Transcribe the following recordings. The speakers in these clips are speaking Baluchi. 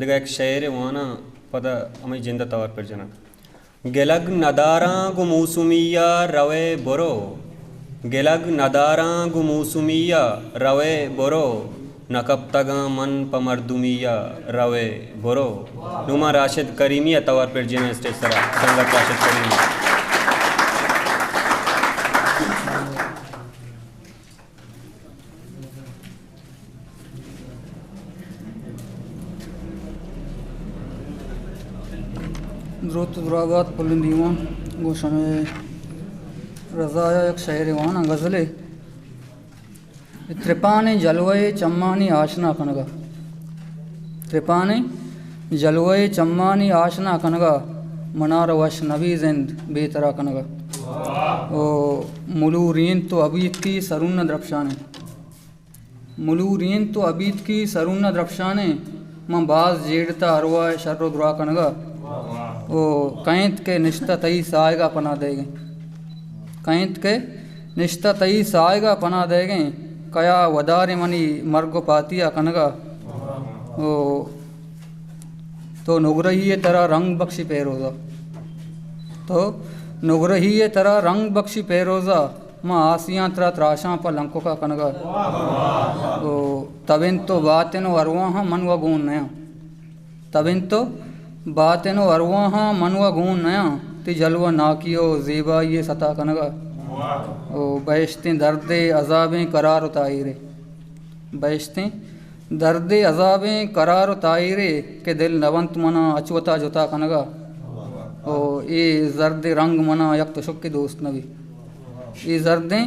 دگہ یک شعرے واناں، پدا ہمے جند ءَ توار پر جناں۔ گلگ نداراں گوں موسمی ءَ، روئے برو۔ گلگ نداراں گوں موسمی ءَ، روئے برو۔ نہ کپتگاں من پہ مردمی ءَ، روئے برو۔ نوں ما راشد کریمی ءَ توار پر جناں اسٹیج سرا، سنگت راشد کریمی۔ دروت ءُ دراہ بات پلیں دیوان، گوں شمئے رضا ءَ یک شعرے واناں، غزلے۔ ترپانیں جلوہ ءِ چمانی آشنا کنگ ءَ۔ ترپانیں جلوہ ءِ چمانی آشنا کنگ ءَ، منار وش نبی زند بے ترا کنگ ءَ۔ او ملورینت ءُ ابیتکی سرون ءَ درپشانیں۔ ملورینت ءُ ابیتکی سرون ءَ درپشانیں، من باز جیڑتہ ارواہ ءِ شر ءُ دراہ کنگ ءَ۔ او کئے انت کہ نشتہ تئی ساہگ ءَ پناہ دئیگیں۔ کئے انت کہ نشتہ تئی ساہگ ءَ پناہ دئیگیں، کیا وداریں منی مرگ ءُ پاتیا کنگ ءَ۔ او تو نگرہی ئے ترا رنگ بخشی پیروزا۔ تو نگرہی ئے ترا رنگ بخشی پیروزا، من آسیاں ترا تراشاں پہ لنککا کنگا۔ او تب انت تو باطن و ارواحاں من و گون نیاں۔ تب انت تو باطن و ارواحاں من و گون نیاں، تئی جلوہ ناکی و زیبائی ستا کنگا۔ او بہشتیں دردے عذابیں قرار و تاہیرے۔ بہشتیں دردے عذابیں قرار و تاہیرے کہ دل نہ بنت منا اچ وتا جتا کنگا۔ او اے زردیں رنگ منا یک تشکے دوست نبی۔ اے زردیں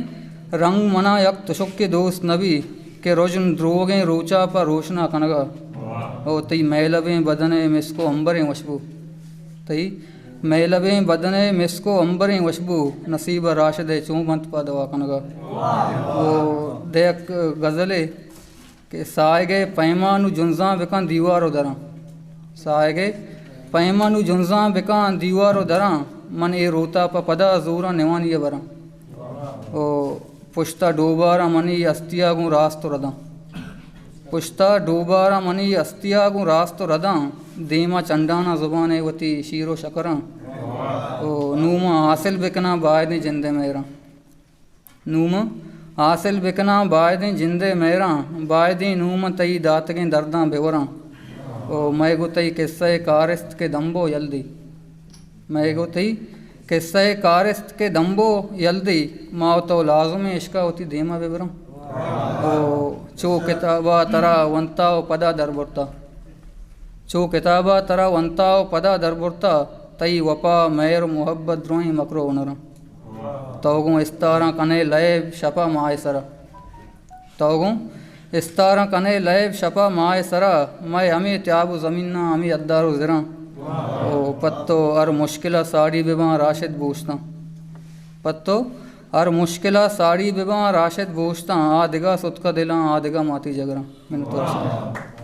رنگ منا یک تشکے دوست نبی کہ رژن دروگیں روچا پہ روشنا کنگا۔ او تئی مہلبیں بدن ء مسک و عنبریں وشبو۔ تئی مہلبیں بدن ء مسک و عنبریں وشبو، نصیب ء راشد ء چون بنت پہ دوا کنگا۔ او دگہ یک غزلے کہ ساہگ ء پیما نوں جنزاں بکن دیوار و دراں۔ ساہگ ء پیما نوں جنزاں بکن دیوار و دراں، من اے روتا پہ پدا زوراں نوانی ء براں۔ او پشتا ڈوباراں منی ہستیا گوں راست و رداں۔ پشتا ڈوباراں منی ہستیا گوں راست و رداں، دیما چنڈاناں زبان ء وتی شیر و شکراں۔ او نوں من حاصل بکناں بائدیں جند ء مہراں۔ نوں من حاصل بکناں بائدیں جند ء مہراں، بائدیں نوں من تئی داتگیں درداں بوراں۔ او مئے گوں تئی قصہ ء کارست کہ دمبو یل دی۔ مئے گوں تئی قصہ ء کارست کہ دمبو یل دی، ما و تو لازمیں عشقا وتی دیما ببراں۔ او چو کتابا ترا ونتا و پدا در برتا۔ چو کتابا ترا ونتا و پدا در برتا، تئی وپا، مہر و محبت درہیں مکر و ہنراں۔ تو گوں استاراں کنے لیب شپا ماہ سرا۔ تو گوں استاراں کنے لیب شپا ماہ سرا، مئے ہمے تیاب و زمیناں، ہمے ادار و زراں۔ او پہ تو ہر مشکلا ساڑی بباں راشد بوشتاں۔ پہ تو ہر مشکلا ساڑی بباں راشد بوشتاں، آ دگہ ستکہ دلاں، آ دگہ ماتی جگراں۔ منت وار شمئے۔